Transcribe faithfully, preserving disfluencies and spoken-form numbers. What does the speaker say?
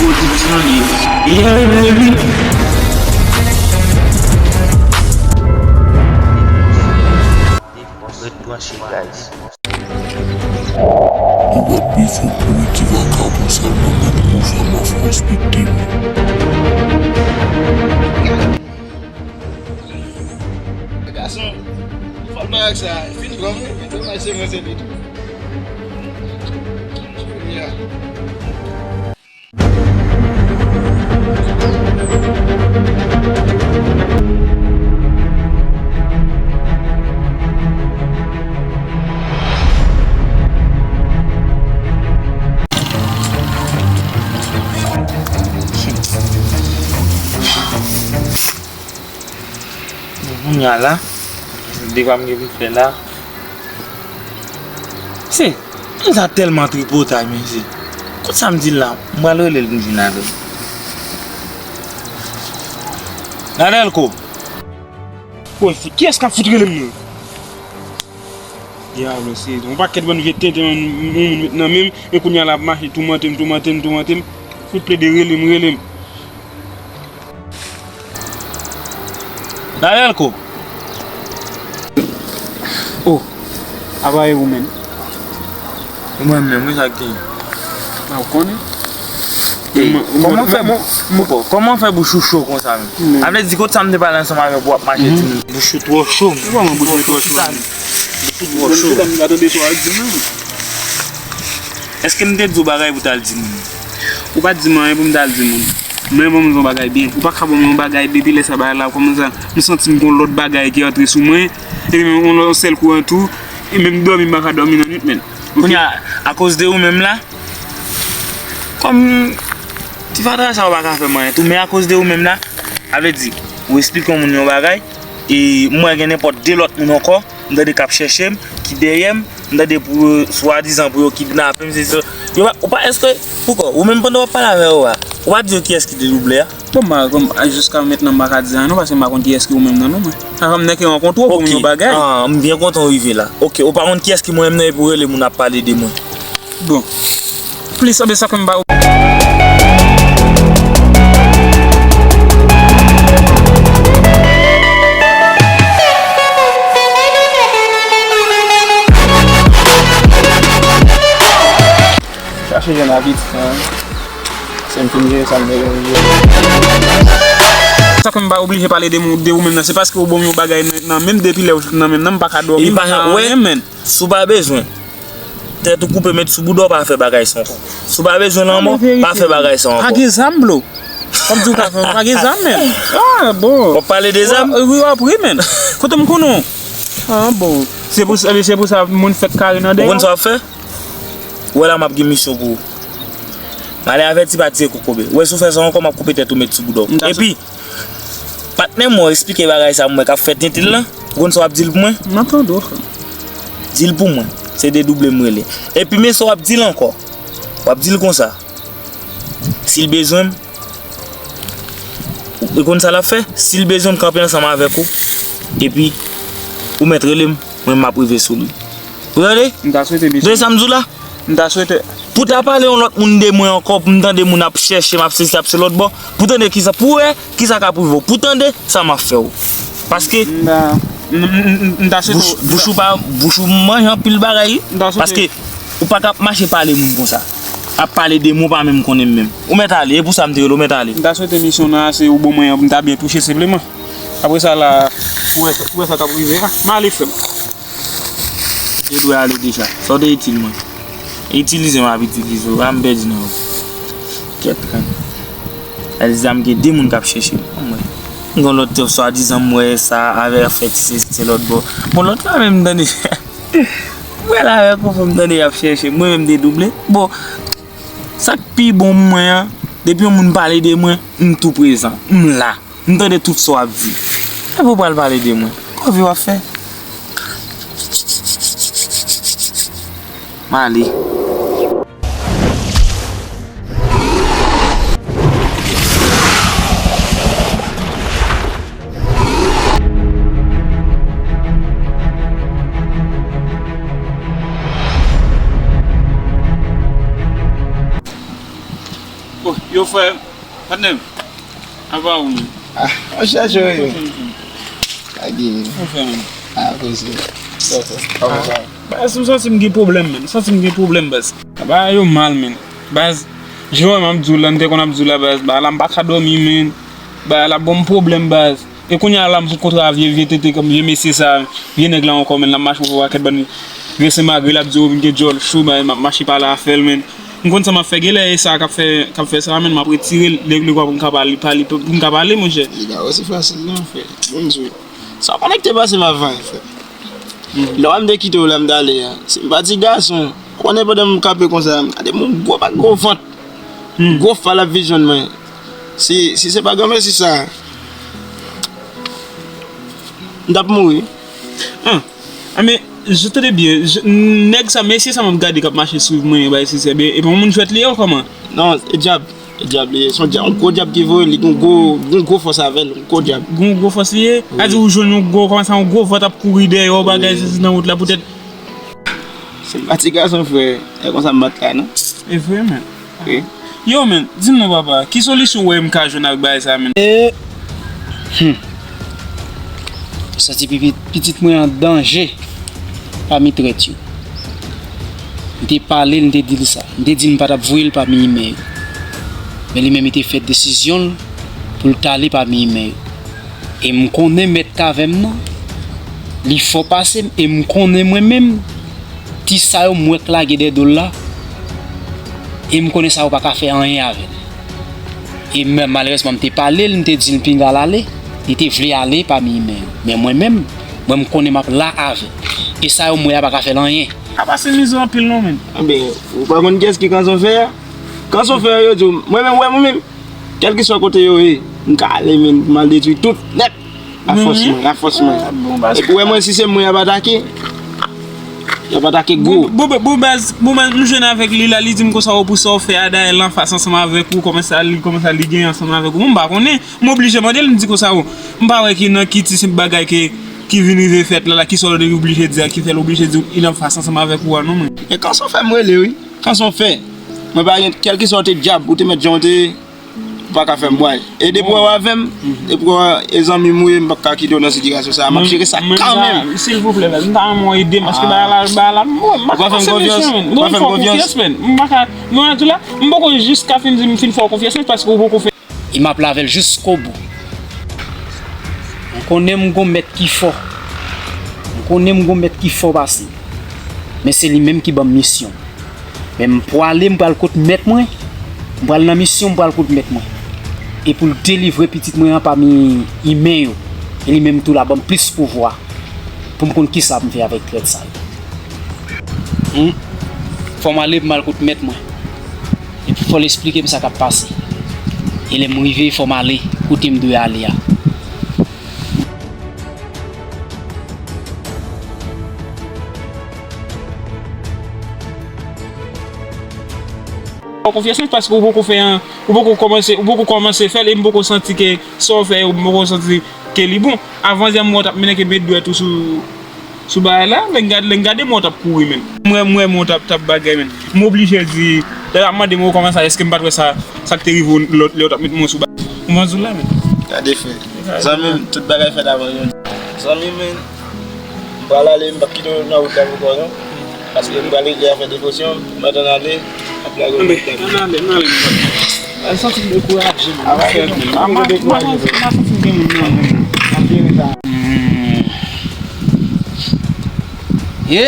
Pozisyon li. Yeah, baby. Ret branche, guys. Ou pa t bezwen kouri ti vakabon sa, mwen menm, mon frè, m ap respekte m. Gason, fò l bay ak sa, fini pran, vin pran mache mwen se li tou. Yeah. Bon, kounye a la, deba m gen pou m fè la. Se, moun sa tèlman tripotay, mesye. Kout sa m di l la, m pral rele l pou m vin avè l. Nadelko! Bon, se kiyès k ap fout rele m nan? Dyab, se yon pakèt bann vye tenten moun, moun met nan men m, e kounye a l ap mache toumante m, toumante m, toumante m. Fout plede rele m, rele m. Nadelko. Oh, apa e ou menm? Mwen menm, wi, sa k gen? A, ou konnen? Ey, kòman w fè, kòman w fè bouch ou cho konsa menm? A vle di, kote sa m te pale ansanm avèk ou, w ap mache di m bouch ou twò cho. Kòman bouch mwen twò cho? Bouch ou twò cho. Kòman m ka tande sa w ap di m nan? Èske m te di w bagay pou w t al di moun? Ou pa t di m anyen pou m t al di moun. Men ban m di w yon bagay byen. Ou pa ka ban m yon bagay depi lè sa bagay la kòmanse. M santi m gon lòt bagay ki antre sou mwen. Epi menm yon lòt sèl kou an tou. E menm dòmi m pa ka dòmi nan nwit, menn. Kounye a, akoz de ou menm la, kòm ti fatra sa ou pa ka fè m anyen tou, men akoz de ou menm la, a vle di, ou esplike yon moun yon bagay, e m wè gen nenpòt de lòt moun ankò, m tande k ap chèche m, ki dèyè m, m tande pou yo, swadizan pou yo kidnape m, se sa. Yo pa, ou pa, èske, poukò, ou menm pandan w ap pale avè yo a, ou pa di yo kiyès ki te double a? Bon, m pa, kòm, a, jiska mentnan, m pa ka di anyen non, paske m pa konn kiyès ki ou menm nan non, mwen. Avan m nèk rankontre w pou m yon bagay. Ah, m byen kontan w rive la. Ok, ou pa konn kiyès ki mwen menm nan epi w rele moun ap pale de mwen. Bon. Plis anben sa fè m ba ou. Chache jèn abitan. Se m fin jere sa m te gen pou jere. Sa fè m pa oblije pale de, de ou menm nan. Se paske ou ban m yon bagay nan, nan menm depi lè ou nan menm nan, m pa ka dòmi, m pa ka anyen, menn. Si w pa bezwen tèt ou koupe, met sou bouda w, pa fè bagay sa ankò. Si w pa bezwen lanmò, pa fè bagay sa ankò. Pa gen zam, blo. W ap di w ka fè, pa gen zam, menn. Ah, bon. W ap pale de zam? Wi, w ap ri, menn. Kote m konnen w? Ah, bon. Se pou sa, se pou sa moun fèk kare nan dèyè w. Ou konn sa w ap fè? Ou wè la m ap gen misyon pou ou. M ale avèti pa tire kokobe. Ou wè si w fè sa ankò, m ap koupe tèt ou met sou bouda w. Epi, patnè m, mwen esplike bagay sa mwen k ap fè tenten lan. Ou konn sa w ap di l pou mwen? M ap tande w, frè m. Di l pou mwen. Se de double m rele. Epi men sa w ap di l ankò. W ap di l konsa. Si l bezwen m, ou konn sa l ap fè? Si l bezwen m kanpe ansanm avèk ou, epi ou mèt rele m, mwen m ap rive sou li. Ou tande? M ta swete, mesye. Tande sa m di w la? M ta swete. Pou ta pale yon lòt moun de mwen ankò, pou m tande moun ap chèche m, ap sesi, ap se lòt bò, pou tande kisa, pou wè kisa k ap rive w, pou tande sa m ap fè w. Paske m ta, m, m, m, m ta swete bouch, bouch ou pa, bouch ou manje anpil bagay, wi. M ta swete. Paske ou pa ka ap mache pale moun konsa. Ap pale de mwen, ou pa menm konnen m menm. Ou mèt ale, e pou sa m te rele w, ou mèt ale. M ta swete misyon nan ase ou ban mwen an, pou m ta byen touche senpleman. Apre sa la, pou wè, pou wè sa k ap rive a. M ale, frè m. Ou te dwe ale deja. Sa w te itil mwen. Itilize m ap itilize w. A m pèdi nan ou. Kèt, kan. Sa di sa m gen de moun k ap chèche m. Anmwey. M gon lòt tèp swadizan m wè sa avè fè ti sesi se lòt bò. Bon, lòt la menm m tande. M wè la avè konfò m tande y ap chèche m. Mwen menm m te double. Bon, sa k pi bon pou mwen an, depi yon moun pale de mwen, m tou prezan. M la. M tande tout sa w ap di. Epi w pral pale de mwen. Kòve w ap fè? M ale. Yo, frè, patnè m. Apa ou menm? Ah, monchè, Joe. Kage. Ou fè menm? Ah, koze. Kòman sa? Baz, m santi m gen pwoblèm, menn. M santi m gen pwoblèm, baz. Bagay yo mal, menn. Baz, jan m ap di w la, m te konn ap di w la, baz. Bagay la, m pa ka dòmi, menn. Bagay la, ban m pwoblèm, baz. E kounye a la, m kontre a vye, vye tete, vye mesye sa, vye nèg la ankò, menn, l ap mache pou pakèt bann vye sen magre, l ap di, "O, m gen djòl cho, bagay, m ap mache pale afè l, menn." M konn sa m ap fè, genlè e sa k ap fè, k ap fè sa, menn, m ap retire l, lè, lè pou m ka pale, pale, pou m ka pale, monchè. Li pa osi fasil non, frè. Bon, m di w, sa w konnen ki te pase m avan, frè. Lè w a m te kite w la, m t ale a, se m pa ti gason. Ou konnen pandan m kanpe konsa, m gade m yon gwo bak gwo vant. Gwo fa l ap vin jwenn mwen. Si, si se pa granmesi sa, m t ap mouri. Ah, ah, men, je tande byen. Je, nèg sa, mesye sa m ap gade k ap mache swiv mwen, bay, se, se, e pa yon moun jwèt li ye, kòman? Non, e dyab. E dyab li ye. Se yon dyab, yon gwo dyab ki voye li, yon gwo, yon gwo fòs avè l, yon gwo dyab. Yon gwo fòs li ye? Wi. A di ou jwenn yon gwo, kòman sa, yon gwo vant ap kouri dèyè w, bagay, wi, se, se nan wout la, poutèt. Se m pa ti gason, frè. E konsa m bat la, non? E vre, menn. Wi. Yo, menn, di m non, papa, ki solisyon w wè m ka jwenn ak bagay sa, menn? E, hmm. Santi pitit, pitit mwen an danje pami trèt yo. M te pale l, m te di l sa. M te di l m pa t ap voye l pami imen yo. Men li menm, li te fè desizyon l pou l t ale pami imen yo. E m konnen mèt k avè m nan, li fò pase m, e m konnen mwen menm, ti sa yo m wè k lage dèyè do l la, e m konnen sa yo pa ka fè anyen avè l. E m, malerezman, m te pale l, m te di l pinga l ale, li te vle ale pami imen yo. Men mwen menm, mwen m konnen m ap la avè l. E sa yo m wè a pa ka fè l anyen. Apa se mizè anpil non, menn. Anben, ou pa konn kiyès ki kanson fè a? Kanson fè a, yo di w, mwen menm, wè mwen menm. Kèlkeswa kote yo ye, m ka ale, men m al detwi tout nèt. Afòsman, afòsman. Epi w wè mwen, si se mwen y ap atake, y ap atake gwo. Bon, bon, bon, baz, bon, baz, m jwenn avèk li la, li di m konsa, o, pou sa w fè a, dayè l anfas ansanm avèk ou, kòman sa li, kòman sa li gen ansanm avèk ou. Bon, m pa konnen, m oblije mande l, m di konsa, o, m pa wè ki nan ki ti senp bagay ke, ki vin rive fèt la, la, ki sa w oblije di a, ki fè l oblije di l anfas ansanm avèk ou a, non, mwen. E kanson fè m rele, wi. Kanson fè. Mwen pa gen, kèlkeswa w te dyab, ou te mèt jan w te ye, ou pa ka fè m bway. E depi w avè m, depi w e zanmi m ou ye, m p ap ka kite w nan sitiyasyon sa a. M ap jere sa kanmenm. Silvouplè, baz, m ta renmen w ede m, paske bagay la, bagay la, m, m pa ka pase mesye, menn. Ou pa fè m konfyans, menn. M pa ka, mwen, an tou la, m poko jis ka fin di m fin fè w konfyans, paske ou poko fè. E m ap la avè l jiskobou. M konnen m gon mèt ki fò. M konnen m gon mèt ki fò pase m. Men se li menm ki ban m misyon. Men m pwale, m pral kot mèt mwen. M pral nan misyon, m pral kot mèt mwen. E pou l delivre pitit mwen an pami imen yo. E li menm tou l a ban m plis pouvwa. Pou m konn kisa pou m fè avèk trèt sa yo. Hmm. Fò m ale pou m al kot mèt mwen. Epi fò l esplike m sa k ap pase. E lè m rive, fò m ale kote m dwe ale a. Fè w konfyans, paske ou poko fè an, ou poko kòmanse, ou poko kòmanse fè l, e m poko santi ke sa w fè, ou poko santi ke li bon. Avan yè m wè w t ap mennen ke met dwèt ou sou, sou bagay la, lè m gade, lè m gade m wè w t ap kouri, menn. M wè, m wè m wè w t ap, t ap bagay, menn. M oblije di, lè l ap mande m, o, kòman sa, èske m pa t wè sa, sa k te rive w lòt lè w t ap met men sou bagay. Ou konprann sa m di w la, menn? Gade, frè. Zanmi m, tout bagay fèt avan yon jou. Zanmi m, menn, m pral ale, m p ap kite w nan wout la ankò, non. Paske m pral regle afè devosyon, m antan ale, m ap lage w nan wout la. Ann ale, ann ale, ann ale. Al santi m dekouraje, menn. Mwen santi m gen moun nan, menn. Ap jere sa. Hmm. Ye.